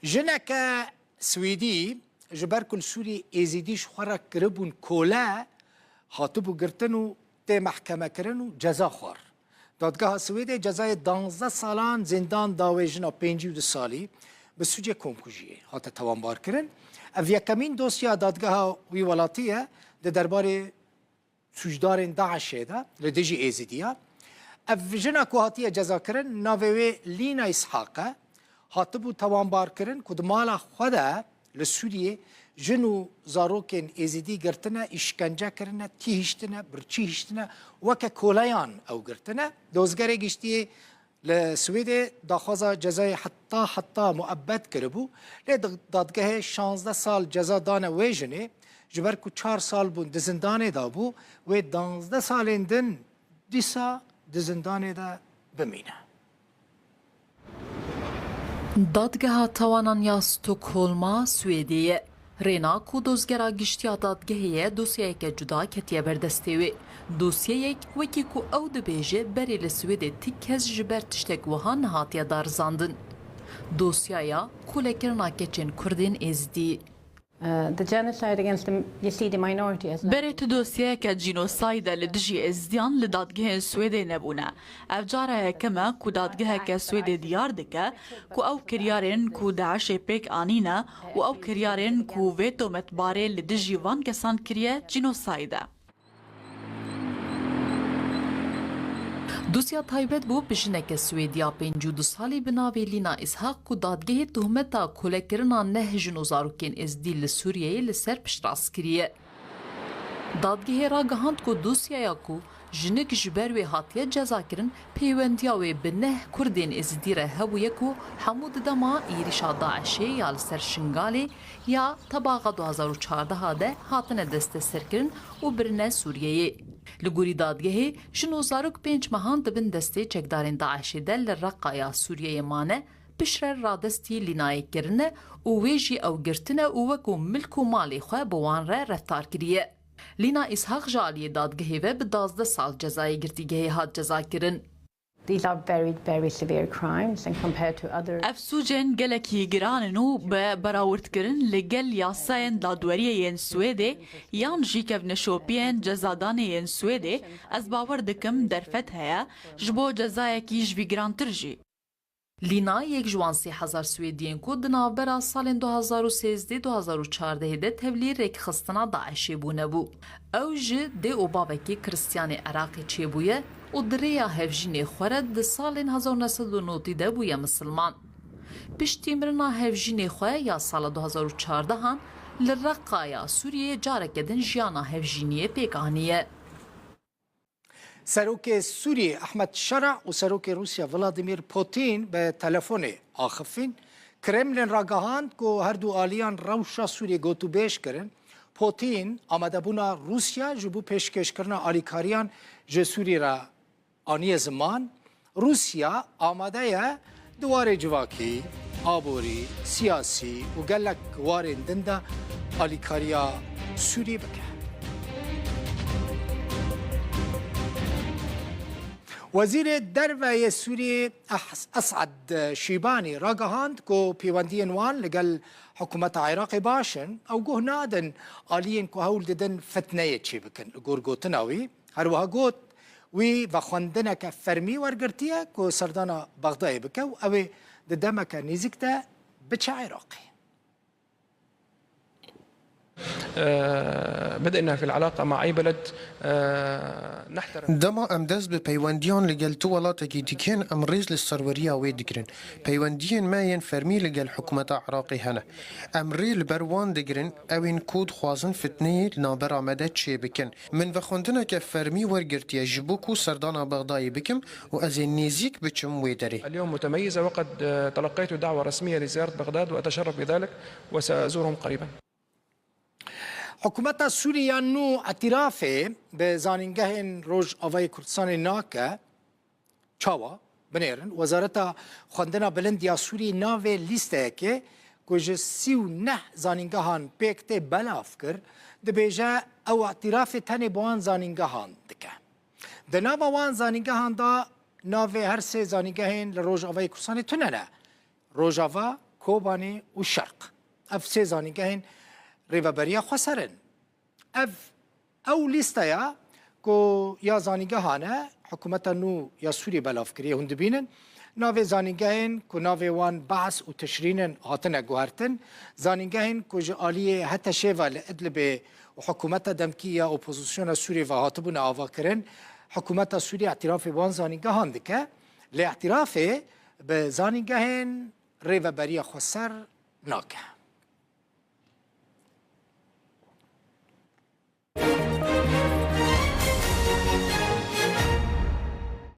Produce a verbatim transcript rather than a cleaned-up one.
Jineke Swêdî ji ber ku li Sûriyê Êzidî ji xwe re kiribûn kole, hatibû girtin û tê mehkemekirin û ceza xwar. Dadgeha Swêdê cezayê danzdeh salan zîndan da wê jina pêncî û du salî bi sûcê komkujiyê hate tawanbarkirin. Ev yekemîn dosya dadgeha wî welatî ye di derbarê sûcdarên DAIŞê de li dijî Êzidiya. Ev jina ku hatiye cezakirin, navê wê Lîna Îshaq e. Hatibû tawanbarkirin ku di mala xwe de li Sûriyê jin û zarokên Êzidî girtine, îşkence kirine, tîhiştine, birçî hiştine, weke koleyan ew girtine. Dozgerê Giştî li Swêdê daxwaza cezayê heta heta muebbet kiribû. Lê di-, dadgehê şazdeh sal ceza dane wê jinê, ji ber ku çar sal bûn di zindanê de bû, wê danzdeh salên din dîsa di zindanê de bimîne. Dadgeha Tawanan ya Stockholma, Swêdê ye. Rêna ku dozgera giştî ya dadgehê ye, dosyayeke cuda ketiye ber destê wê. Dosyeyek, wekî ku ew dibêje, berê li Swêdê ti kes ji ber tiştek wiha nehatiye darizandin. Dosyaya kolekirina keçên Kurdên Êzidî. Uh, the genocide against the Yazidi minority has led Berê tu dosyeyeke cînosayde li dijî Êzidiyan li dadgehên Swêdê nebûne. Ev cara yekem e ku dadgeheke Swêdê diyar dike ku ew kiryarên ku DAIŞê pêk anîne û ew kiryarên ku vê tometbarê li dijî van kesan kiriye, cînosayd e. Dosya taybet bû bi jineke Swêdiya pêncî û du salî bi navê Lîna Îshak ku dadgehê tohmeta kolekirina neh jin û zarokên Êzidî li Sûriyeyê li ser piştrast kiriye. Dadgehê ragihand ku dosyaya ku jinik ji ber wê hatiye cezakirin, peywendiya wê bi neh Kurdên Êzidî re hebûye ku hemû di dema êrîşa DAIŞê ya li ser Şingalê ya tebaxa du hazar û çardeh de hatine desteserkirin û birine Sûriyeyê. Li gorî dadgehê, jin û zarok pênc mehan di bin destê çekdarên DAIŞê de li Reqa ya Sûriyeyê mane, piştre radestî Lînayê kirine û wê jî ew girtine û wekû milk û malê xwe bi wan re reftar kiriye. Lîna Îshak ji aliyê dadgehê ve bi duwazdeh sal cezayê girtîgehê hat cezakirin. These are very, very severe crimes and compared to other Ev sûcên gelekî giran in û bi berawirtkirin li gel yasayên dadweriyê yên Swêdê yan jî kevneşopiyên cezadanê yên Swêdê, ez bawer dikim derfet heye ji bo cezayekî ji vî girantir jî. Lîna yek ji wan sê hezar Swêdiyên ku di navbera salên du hazar û sêzdeh du hazar û çardeh de tevlî rêkxistina DAIŞê bûne bû. Ew ji dê û bavekî Kristiyanê Iraqê çêbûye û di rêya hevjînê xwe re di salên hezar û neh sed û notî de bûye misilman. Piştî mirina hevjînê xwe ya sala du hazar û çardehan li Reqa ya Sûriyeyê careke din jiyana hevjîniyê pêk aniye. Serokê Sûriyê Ehmed Şera û Serokê Rûsya Vladimir Putin bi telefonê axifîn. Kremlin ragihand ku her du aliyan rewşa Sûriyê gotûbêj kirin. Putin amadebûna Rûsya ji bo pêşkêşkirina alîkariyan ji Sûriyê re aniye ziman. Rûsya amade ye di warê civakî, aborî, siyasî û gelek warên din de alîkariya Sûrî bike. Wezîrê Derve yê Sûrî Es-, Esad Şîbanî ragihand ku pêwendiyên wan li gel hikûmeta Iraqê baş in. Ew guh nadin aliyên ku hewl didin fitneyê çêbikin. Li gor gotina wî, her wiha got, wî vexwendineke fermî wergirtiye ku serdana Bexdayê bike û ew ê di demeke nêzîk de biçe Iraqê. آه، بدء إنها في العلاقة مع أي بلد، آه، نحترم. Dema em dest bi peywendiyan li gel tu welatekî dikin, em rêz li serweriya wê digirin. Peywendiyên me yên fermî li gel hikûmeta Iraqê hene. Em rê li ber wan digirin, ew ên ku dixwazin fitneyê li navbera me de çêbikin. Min vexwendineke fermî wergirtiye ji bo ku serdana Bexdayê bikim û ez ê nêzîk biçim wê derê. اليوم متميزة، وقد، آه، تلقيت دعوة رسمية لزيارة بغداد، وأتشرف بذلك، وسأزورهم قريبا. Hikûmeta Sûrî ya nû îtirafê bi zanîngehên Rojavayê Kurdistanê nake. Çawa? Binêrin, Wezareta Xwendina Bilind ya Sûrî navê lîsteyekê ku ji sî û neh zanîngehan pêk tê belav kir, dibêje ew îtirafê tenê bi wan zanîngehan dike. Di nava wan zanîngehan de navê her sê zanîngehên li Rojavayê Kurdistanê tune ne. Rojava, Kobanê û Şerq. Ev sê zanîngehên Rêveberiya Xweser in. Ev, ew lîsteya ku ya zanîngehan e, hikûmeta nû ya Sûriyê belav kiriye, hûn dibînin. Navê zanîngehên ku navê wan Behs û Tişrîn in hatine guhertin. Zanîngehên ku ji aliyê HTŞ'ê ve li Idlibê û hikûmeta demkî ya opozisyona Sûriyê ve hatibûne avakirin. Hikûmeta Sûriyê îtirafê wan zanîngehan dike. Lê îtirafê bi zanîngehên Rêveberiya Xweser nake.